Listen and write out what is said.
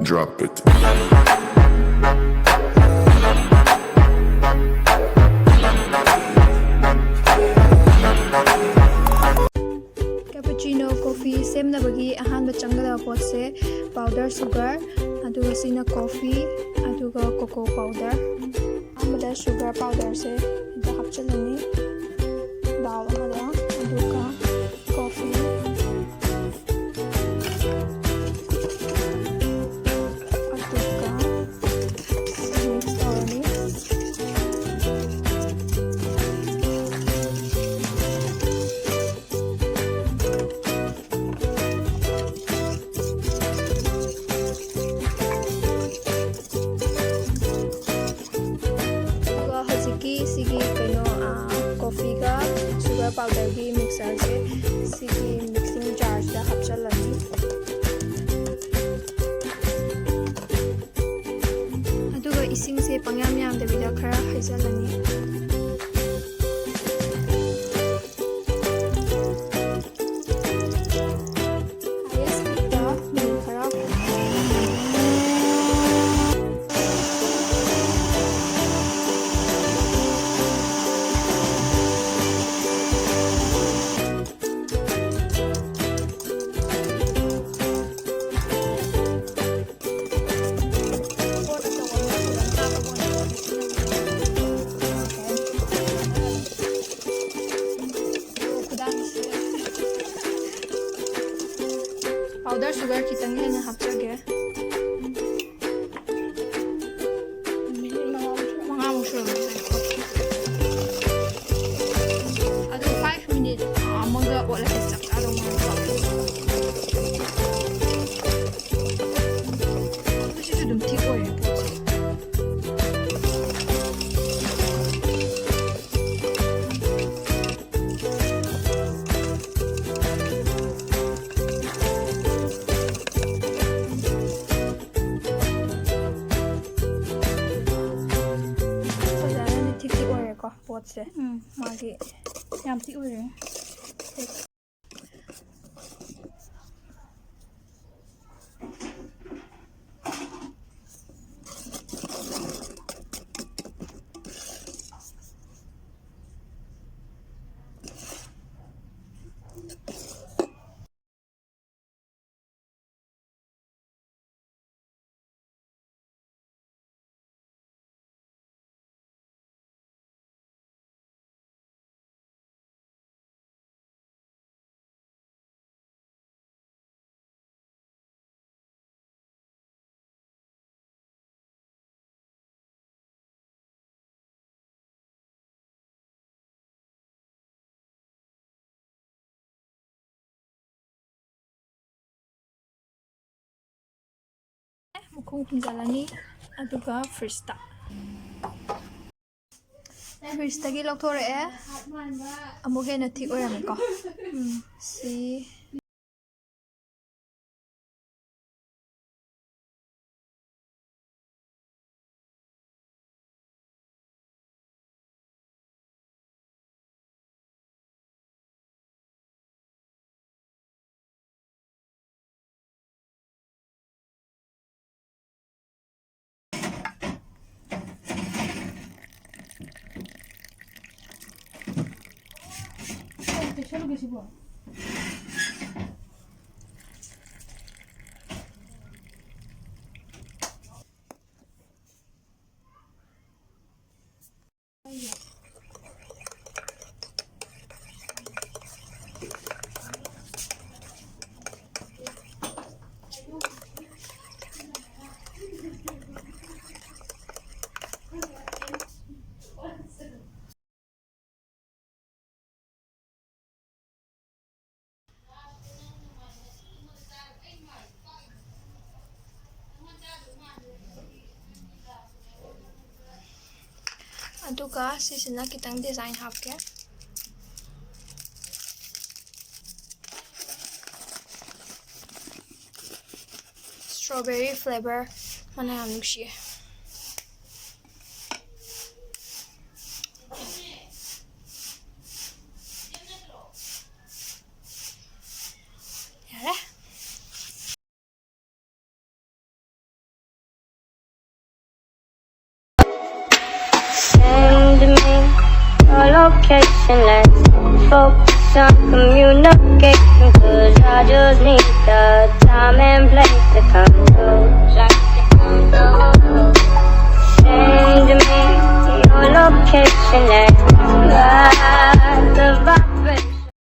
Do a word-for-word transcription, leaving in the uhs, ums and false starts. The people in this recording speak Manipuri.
Drop it. Cappuccino coffee ꯁꯦꯝꯅꯕꯒꯤ ꯑꯍꯥꯟꯕ ꯆꯪꯒꯗꯕ ꯄꯣꯠꯁꯦ powder sugar, ꯑꯗꯨꯒ ꯁꯤꯅ coffee, ꯑꯗꯨꯒ cocoa powder꯫ ꯑꯍꯥꯟꯕꯗ sugar powderꯁꯦ ꯁꯤꯗ ꯍꯥꯞꯆꯤꯜꯂꯅꯤ bowl ꯑꯃꯗ, ꯑꯗꯨꯒ coffee, ꯑꯗꯨꯒ mix ꯇꯧꯔꯅꯤ꯫ ꯑꯗꯨꯒ ꯍꯧꯖꯤꯛꯀꯤ ꯁꯤꯒꯤ ꯀꯩꯅꯣ, ꯑꯥ, coffeeꯒ sugar powderꯒꯤ mixtureꯁꯦ ꯁꯤꯒꯤ mixing jarꯁꯤꯗ ꯍꯥꯞꯆꯜꯂꯅꯤ꯫ ꯑꯗꯨꯒ ꯏꯁꯤꯡꯁꯦ ꯄꯪꯌꯥꯝ ꯌꯥꯝꯗꯕꯤꯗ ꯈꯔ ꯍꯩꯖꯜꯂꯅꯤ꯫ Highest speedꯇ ꯃꯤꯅꯤꯠ ꯈꯔ꯫ Powder sugar ꯈꯤꯇꯪ ꯍꯦꯟꯅ ꯍꯥꯞꯆꯒꯦ꯫ ꯃꯤꯅꯤꯠ ꯃꯉꯥꯃꯨꯛ ꯁꯨꯔꯝꯃꯅꯤ ꯉꯁꯥꯏ꯫ ꯑꯗꯨ five minute ꯑꯃꯒ ꯑꯣꯠꯂꯗꯤ ꯆꯞ ꯆꯥꯗꯧ ꯃꯥꯜꯂꯦ꯫ ꯑꯗꯨ ꯁꯤꯁꯨ ꯑꯗꯨꯝ ꯊꯤꯛ ꯑꯣꯏꯔꯦ ꯄꯣꯠꯁꯦ꯫ ꯐꯖꯅꯗꯤ ꯊꯤꯛꯇꯤ ꯑꯣꯏꯔꯦꯀꯣ ꯄꯣꯠꯁꯦ꯫ ꯎꯝ꯫ ꯃꯥꯒꯤ ꯌꯥꯝ ꯊꯤꯛ ꯑꯣꯏꯔꯦ꯫ ꯈꯣꯡ ꯈꯨꯝꯖꯤꯜꯂꯅꯤ, ꯑꯗꯨꯒ ꯐ꯭ꯔꯤꯖꯇ꯫ ꯐ꯭ꯔꯤꯖꯇꯒꯤ ꯂꯧꯊꯣꯔꯛꯑꯦ꯫ ꯑꯃꯨꯛ ꯍꯦꯟꯅ ꯊꯤꯛ ꯑꯣꯏꯔꯝꯃꯦꯀꯣ꯫ ꯎꯝ, ꯁꯤ꯫ ꯑꯗꯨꯒ ꯁꯤꯁꯤꯅ ꯈꯤꯇꯪ ꯗꯤꯖꯥꯏꯟ ꯍꯥꯞꯀꯦ꯫ Strawberry flavor, ꯃꯅꯥ ꯌꯥꯝ ꯅꯨꯡꯁꯤꯌꯦ꯫ ꯌꯥꯔꯦ꯫ Send me a location, let's focus on communication, 'cause I just need